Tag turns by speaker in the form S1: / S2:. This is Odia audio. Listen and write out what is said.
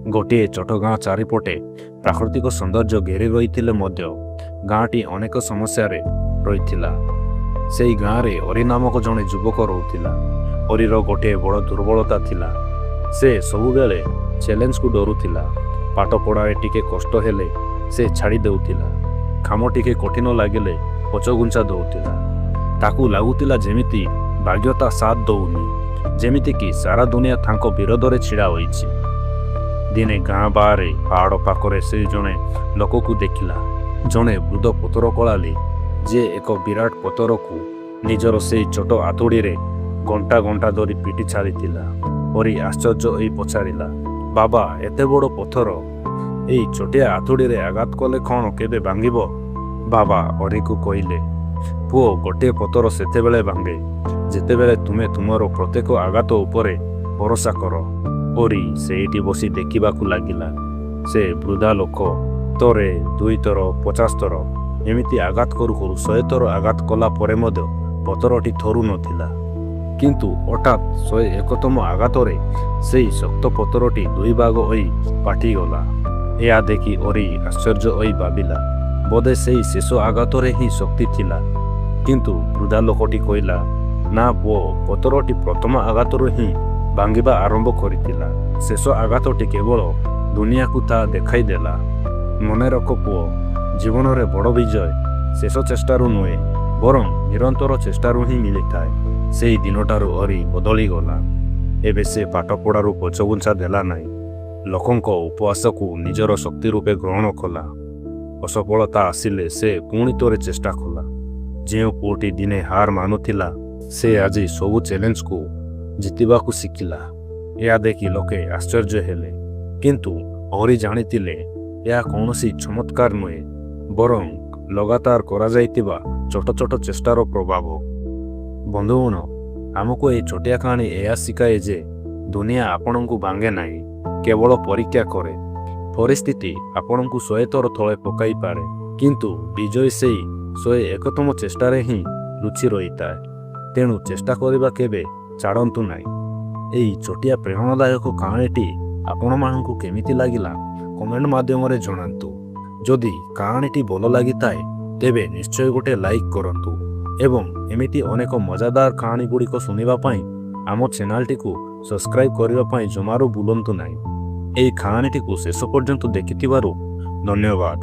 S1: ଗୋଟିଏ ଛୋଟ ଗାଁ ଚାରିପଟେ ପ୍ରାକୃତିକ ସୌନ୍ଦର୍ଯ୍ୟ ଘେରି ରହିଥିଲେ ମଧ୍ୟ ଗାଁଟି ଅନେକ ସମସ୍ୟାରେ ରହିଥିଲା। ସେଇ ଗାଁରେ ଅରି ନାମକ ଜଣେ ଯୁବକ ରହୁଥିଲା। ଅରିର ଗୋଟିଏ ବଡ଼ ଦୁର୍ବଳତା ଥିଲା। ସେ ସବୁବେଳେ ଚ୍ୟାଲେଞ୍ଜକୁ ଡରୁଥିଲା। ପାଠ ପଢ଼ାରେ ଟିକେ କଷ୍ଟ ହେଲେ ସେ ଛାଡ଼ି ଦେଉଥିଲା। କାମ ଟିକେ କଠିନ ଲାଗିଲେ ପଛଘୁଞ୍ଚା ଦେଉଥିଲା। ତାକୁ ଲାଗୁଥିଲା ଯେମିତି ଭାଗ୍ୟ ତା ସାଥ ଦଉନି, ଯେମିତିକି ସାରା ଦୁନିଆ ତାଙ୍କ ବିରୋଧରେ ଛିଡ଼ା ହୋଇଛି। ଦିନେ ଗାଁ ବାହାରେ ପାହାଡ଼ ପାଖରେ ସେ ଜଣେ ଲୋକକୁ ଦେଖିଲା, ଜଣେ ବୃଦ୍ଧ ପଥର କଳାଳି, ଯିଏ ଏକ ବିରାଟ ପଥରକୁ ନିଜର ସେଇ ଛୋଟ ହାତୁଡ଼ିରେ ଘଣ୍ଟା ଘଣ୍ଟା ଧରି ପିଟି ଚାଲିଥିଲା। ହରି ଆଶ୍ଚର୍ଯ୍ୟ ହୋଇ ପଚାରିଲା, "ବାବା, ଏତେ ବଡ଼ ପଥର ଏଇ ଛୋଟିଆ ହାତୁଡ଼ିରେ ଆଘାତ କଲେ କ'ଣ କେବେ ଭାଙ୍ଗିବ?" ବାବା ହରିକୁ କହିଲେ, "ପୁଅ, ଗୋଟିଏ ପଥର ସେତେବେଳେ ଭାଙ୍ଗେ, ଯେତେବେଳେ ତୁମେ ତୁମର ପ୍ରତ୍ୟେକ ଆଘାତ ଉପରେ ଭରସା କର।" ହରି ସେଇଠି ବସି ଦେଖିବାକୁ ଲାଗିଲା। ସେ ବୃଦ୍ଧା ଲୋକ ଥରେ, ଦୁଇଥର, 50 ଥର ଏମିତି ଆଘାତ କରୁ କରୁ 100 ଥର ଆଘାତ କଲା ପରେ ମଧ୍ୟ ପଥରଟି ଥରୁ ନଥିଲା। କିନ୍ତୁ ହଠାତ୍ 101ତମ ଆଘାତରେ ସେଇ ଶକ୍ତ ପଥରଟି ଦୁଇ ଭାଗ ହୋଇ ଫାଟିଗଲା। ଏହା ଦେଖି ହରି ଆଶ୍ଚର୍ଯ୍ୟ ହୋଇ ଭାବିଲା, ବୋଧେ ସେଇ ଶେଷ ଆଘାତରେ ହିଁ ଶକ୍ତି ଥିଲା। କିନ୍ତୁ ବୃଦ୍ଧା ଲୋକଟି କହିଲା, "ନା ପୁଅ, ପଥରଟି ପ୍ରଥମ ଆଘାତରୁ ହିଁ ଭାଙ୍ଗିବା ଆରମ୍ଭ କରିଥିଲା। ଶେଷ ଆଘାତଟି କେବଳ ଦୁନିଆକୁ ତାହା ଦେଖାଇଦେଲା। ମନେ ରଖ ପୁଅ, ଜୀବନରେ ବଡ଼ ବିଜୟ ଶେଷ ଚେଷ୍ଟାରୁ ନୁହେଁ, ବରଂ ନିରନ୍ତର ଚେଷ୍ଟାରୁ ହିଁ ମିଳିଥାଏ।" ସେଇ ଦିନଠାରୁ ହରି ବଦଳିଗଲା। ଏବେ ସେ ପାଠପଢ଼ାରୁ ପଛଘୁଞ୍ଚା ଦେଲା ନାହିଁ। ଲୋକଙ୍କ ଉପହାସକୁ ନିଜର ଶକ୍ତି ରୂପେ ଗ୍ରହଣ କଲା। ଅସଫଳତା ଆସିଲେ ସେ ପୁଣି ଥରେ ଚେଷ୍ଟା କଲା। ଯେଉଁ ପୁଅଟି ଦିନେ ହାର ମାନୁଥିଲା, ସେ ଆଜି ସବୁ ଚ୍ୟାଲେଞ୍ଜକୁ ଜିତିବାକୁ ଶିଖିଲା। ଏହା ଦେଖି ଲୋକେ ଆଶ୍ଚର୍ଯ୍ୟ ହେଲେ। କିନ୍ତୁ ହରି ଜାଣିଥିଲେ, ଏହା କୌଣସି ଚମତ୍କାର ନୁହେଁ, ବରଂ ଲଗାତାର କରାଯାଇଥିବା ଛୋଟ ଛୋଟ ଚେଷ୍ଟାର ପ୍ରଭାବ। ବନ୍ଧୁଗଣ, ଆମକୁ ଏହି ଛୋଟିଆ କାହାଣୀ ଏହା ଶିଖାଏ ଯେ ଦୁନିଆ ଆପଣଙ୍କୁ ଭାଙ୍ଗେ ନାହିଁ, କେବଳ ପରୀକ୍ଷା କରେ। ପରିସ୍ଥିତି ଆପଣଙ୍କୁ 100 ଥର ତଳେ ପକାଇପାରେ, କିନ୍ତୁ ବିଜୟ ସେଇ 101ତମ ଚେଷ୍ଟାରେ ହିଁ ଲୁଚି ରହିଥାଏ। ତେଣୁ ଚେଷ୍ଟା କରିବା କେବେ ଛାଡ଼ନ୍ତୁ ନାହିଁ। ଏହି ଛୋଟିଆ ପ୍ରେରଣାଦାୟକ କାହାଣୀଟି ଆପଣମାନଙ୍କୁ କେମିତି ଲାଗିଲା, କମେଣ୍ଟ ମାଧ୍ୟମରେ ଜଣାନ୍ତୁ। ଯଦି କାହାଣୀଟି ଭଲ ଲାଗିଥାଏ, ତେବେ ନିଶ୍ଚୟ ଗୋଟେ ଲାଇକ୍ କରନ୍ତୁ ଏବଂ ଏମିତି ଅନେକ ମଜାଦାର କାହାଣୀ ଗୁଡ଼ିକ ଶୁଣିବା ପାଇଁ ଆମ ଚ୍ୟାନେଲଟିକୁ ସବସ୍କ୍ରାଇବ୍ କରିବା ପାଇଁ ଜମାରୁ ଭୁଲନ୍ତୁ ନାହିଁ। ଏହି କାହାଣୀଟିକୁ ଶେଷ ପର୍ଯ୍ୟନ୍ତ ଦେଖିଥିବାରୁ ଧନ୍ୟବାଦ।